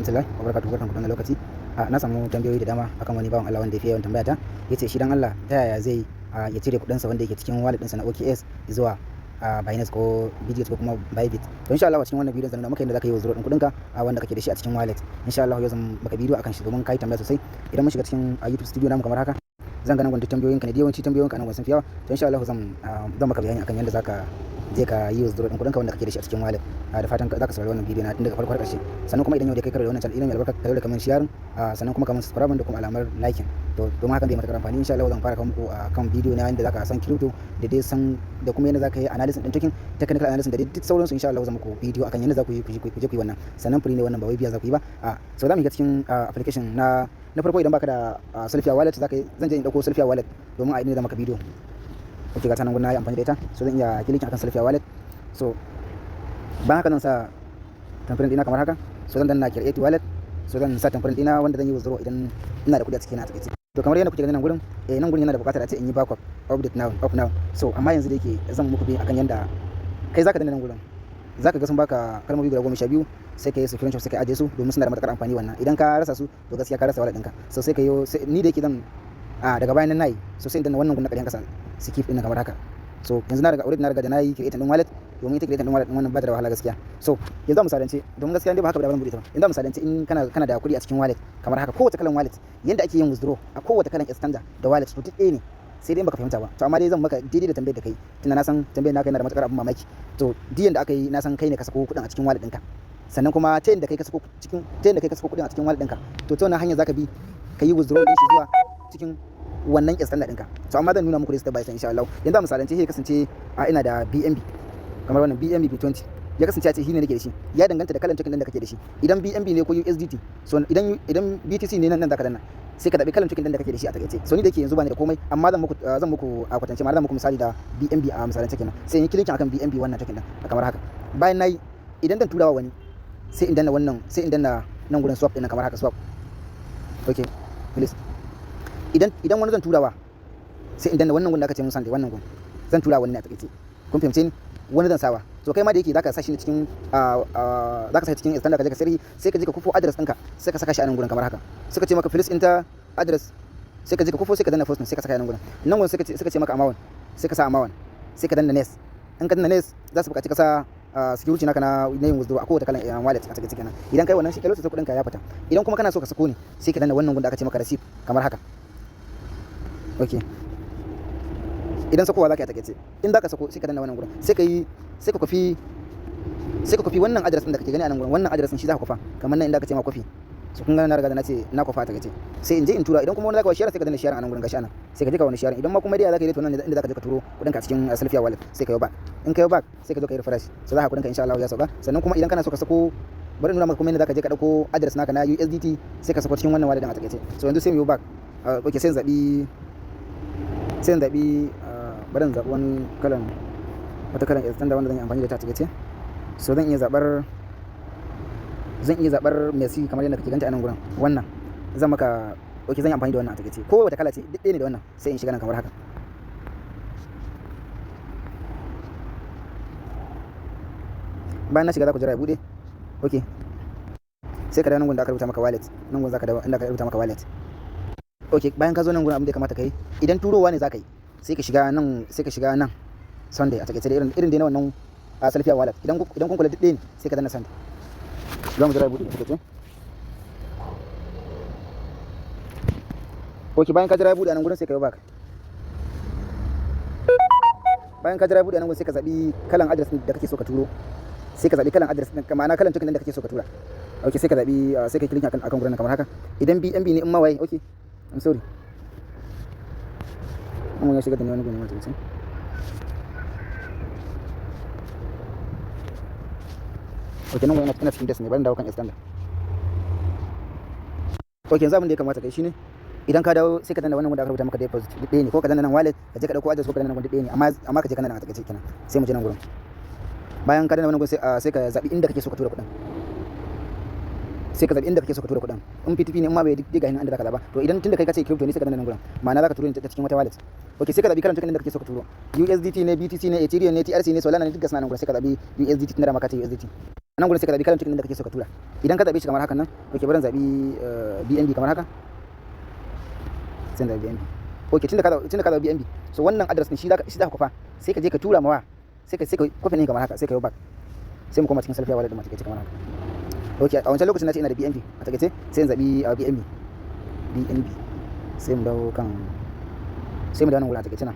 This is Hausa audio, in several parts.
Warahmatullahi wabarakatuh. Barkanku da wannan lokaci. Na samu tambayoyi da dama akan wani bawan Allah wanda ya fi yawan tambaya ta. Yace shi dan Allah ta yaya zai ya cire kuɗinsa wanda yake cikin wallet ɗinsa na OKX zuwa Binance ko Bitget ko kuma Bybit. To, insha Allah a cikin wannan bidiyon zan nuna maka yadda zaka yi withdraw din kuɗinka wanda kake da shi a cikin wallet. Insha Allah yau zan maka bidiyo akan shi domin kai tambaya sosai. Idan mun shiga cikin YouTube studio namu kamar haka, zan ga nan gwanda tambayoyinka ne. Yawanci tambayoyinka nan sun fi yawa. To, insha Allah zan maka bayani akan yadda zaka je ka yi withdraw din kuɗinka wanda kake da shi a cikin wallet. Da fatan zaka saurari wannan bidiyo na tun daga farko har ƙarshe. Sannan kuma idan yau da kai karo da wannan channel ina mai albarka, ka daure kamar sharing, sannan kuma kamar subscribe da kuma alamar liking. To, domin hakan zai matuƙar amfani. Insha Allah zan fara kawo muku kan bidiyo na yadda zaka san crypto da dai san da kuma yadda zaka yi analysis din token, technical analysis da dai duk sauransu. Insha Allah zan muku bidiyo akan yadda za ku yi ku je ku yi wannan. Sannan free ne wannan, ba wai biya za ku yi ba. So za mu shiga cikin application na farko. Idan baka da Solflare wallet, zaka yi, zan je in dauko Solflare wallet domin a inda maka bidiyo. Ok, ga ta nan gun na yi amfani da ita. So zan iya clicking akan Solflare wallet. So bayan haka zan sa thumbprint ɗina kamar haka. So zan danna create wallet. So zan sa thumbprint ɗina wanda zan yi withdraw idan ina da kuɗi a cikin na takaice. To, kamar yadda kuke ganin nan gurin, nan gurin yana da buƙatar a ce in yi backup, update now, up now. So amma yanzu da yake zan muku bi akan yanda kai zaka danna nan gurin, zaka ga sun baka kalmomi guda 12. Sai ka yi screenshot, sai ka ajiye su domin suna da matukar amfani. Wannan idan ka rasa su, to gaskiya ka rasa wallet ɗinka. So sai ka yi, ni da yake zan a daga bayan nan nayi. So sai in danna wannan gun na ƙarshen kasa, skip ɗin kamar haka. So yanzu na riga already na riga da nayi create din wallet, domin ita create din wallet din wannan ba ta da wahala gaskiya. So yanzu a misalance, domin gaskiya dai ba haka ba, ban bude ta ba. Yanzu a misalance, in kana da kuɗi a cikin wallet kamar haka, kowace kalan wallet, yanda ake yin withdraw a kowace kalan exchanger da wallet, to duk ɗaya ne, sai dai in baka fahimta ba. To, amma dai zan maka daidai da tambayar da kai, tunda na san tambayar naka yana da matukar abin mamaki. To, duk yanda aka yi, na san kai ne ka sako kuɗin a cikin wallet ɗinka. Sannan kuma ta yanda kai ka sako kuɗin a cikin wallet ɗinka, to ta wannan hanyar zaka bi ka yi withdraw ɗin shi zuwa cikin wannan exchanger ɗinka. So amma zan nuna muku step by step insha Allah. Yanzu a misalance, sai kasance a ina da BNB kamar wannan BNB B20, ya kasance a ce shine nake da shi. Ya danganta da kalan token din da kake da shi. Idan BNB ne ko USDT, so idan BTC ne, nan nan zaka danna, sai ka zabi kalan token din da kake da shi a takaice. So ni da yake yanzu bani da komai, amma zan muku a kwatance, ma'ana zan muku misali da BNB a misalance kenan. Sai in clicking akan BNB, wannan token din kamar haka. Bayan nayi, idan dan turawa wani, sai in danna wannan, sai in danna nan gurin swap din kamar haka, swap. Okay, please. Idan wani zan turawa, sai in danna wannan gun da aka ce mun send. Wannan gun zan tura wani ne a takaice, kun fahimce ni? Wani zan sawa. So kai ma da yake zaka sa shi cikin standard, ka je ka sirri, sai ka je ka kwafo address ɗinka, sai ka saka shi a nan gurin kamar haka. Suka ce maka "Please enter address", sai ka je ka kwafo, sai ka danna post, sai ka saka a nan gurin. Nan gurin suka ce maka amount, sai ka sa amount, sai ka danna next. In ka danna next, za su buƙaci ka sa security naka na yin withdraw a kowace kalan wallet a takaice kenan. Idan kai wannan, shi kenan, sai kuɗin ka ya fita. Idan kuma kana so ka sako ne, sai ka danna wannan gun da aka ce maka receive kamar haka. Okay, idan sakowa zaka yi a takaice, in zaka sako, sai ka danna wannan gurin, sai ka kwafi wannan address din da kake gani a nan gurin. Wannan address din shi zaka kwafa, kamar nan inda aka ce ma kwafi. So kun ga na riga da na ce na kwafa a takaice, sai in je in tura. Idan kuma wani zaka wa share, sai ka danna share a nan gurin, gashi anan, sai ka je ka wani share. Idan ma kuma dai zaka yi, to nan inda zaka je ka turo kudin ka cikin Solflare wallet, sai ka yi back. In ka yi back, sai ka zo ka yi refresh. So za ka kudin ka insha Allah ya sauka. Sannan kuma idan kana so ka sako, bari in nuna maka kuma yadda zaka je ka dauko address naka na USDT, sai ka sako cikin wannan wallet din a takaice. So yanzu sai mu yi back. Okay, sai in zabi, bari in zabi wani kalan, wata kalan exchanger wanda zan yi amfani da ta a takaice. So zan iya zabar Messi kamar yadda kake ganta a nan gurin. Wannan zan maka, okay, zan yi amfani da wannan a takaice. Ko wata kala ce, duk ɗaya ne da wannan. Sai in shiga nan kamar haka. Bayan na shiga, za ku jira ya bude. Okay, sai ka dawo nan gun da aka rubuta maka wallet. Nan gun zaka dawo inda aka rubuta maka wallet. Okay, bayan ka zo nan gurin, abin da ya kamata ka yi, idan turowa ne zaka yi, sai ka shiga nan, sai ka shiga nan send a takaice da irin dai na wannan a Solflare wallet. Idan kun kula, duk ɗaya ne. Sai ka danna send. Za mu jira ya bude a takaice. Okay, bayan ka jira ya bude a nan gurin, sai ka yi back. Bayan ka jira ya bude a nan gurin, sai ka zabi kalan address da kake so ka turo. Sai ka zabi kalan address din, ma'ana kalan token din da kake so ka tura. Okay, sai ka zabi, sai ka click akan gurin kamar haka. Idan BNB ne, in ma waye. Okay, I'm sorry, mun ya shiga da ni wani guri ma takaice. Okay, nan ina cikin desk ne, bari dawo kan exchanger. Okay, yanzu abin da ya kamata kai shine, idan ka dawo, sai ka danna wannan wanda aka rubuta maka deposit. Duk ɗaya ne, ko ka danna nan wallet ka je ka dauko address, ko ka danna nan, duk ɗaya ne. Amma ka je ka danna a takaice kenan. Sai mu je nan gurin. Bayan ka danna wannan gurin, sai ka zabi inda kake so ka tura kuɗin. Sai ka zabi inda kake so ka tura kuɗin. In P2P ne, in ma bai duk ga inda zaka zaba. To, idan tunda kai kace crypto ne, sai ka danna nan gurin, ma'ana zaka turo ne ta cikin wata wallet. Okay, sai ka zabi kalan token din da kake so ka turo. USDT ne, BTC ne, Ethereum ne, TRC ne, Solana ne, duk ga suna nan gurin. Sai ka zabi USDT tunda da maka ce USDT. Nan gurin sai ka zabi kalan token din da kake so ka tura. Idan ka zabe shi kamar hakan nan, okay, bari zabi BNB kamar haka, sai zabi BNB. Okay, tunda ka zabi BNB, so wannan address din shi zaka kwafa, sai ka je ka tura mawa, sai ka kwafe ne kamar haka, sai ka yi back. Sai mu koma cikin Solflare wallet din mu take kamar haka. Okay, a wancan lokacin na ce ina da BNB. A takaice sai in zabi a BNB, BNB. Sai mu dawo kan, sai mu dawo nan gurin. A takaice nan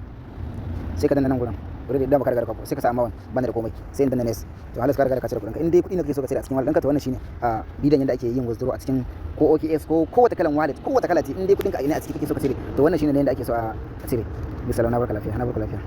sai ka danna nan gurin wurin da baka riga da kwafo, sai ka sa amount, banda da komai, sai in danna next. To, halas, ka riga da ka cire kuɗin ka, in dai kuɗi ne kake so ka cire a cikin wallet ɗinka. To, wannan shine a bidiyon yadda ake yin withdraw a cikin ko OKX ko kowace kalan wallet, kowace kala ce. In dai kuɗin ka a ina a ciki kake so ka cire, to wannan shine yadda ake so a cire. Bisa na barka lafiya, na barka lafiya.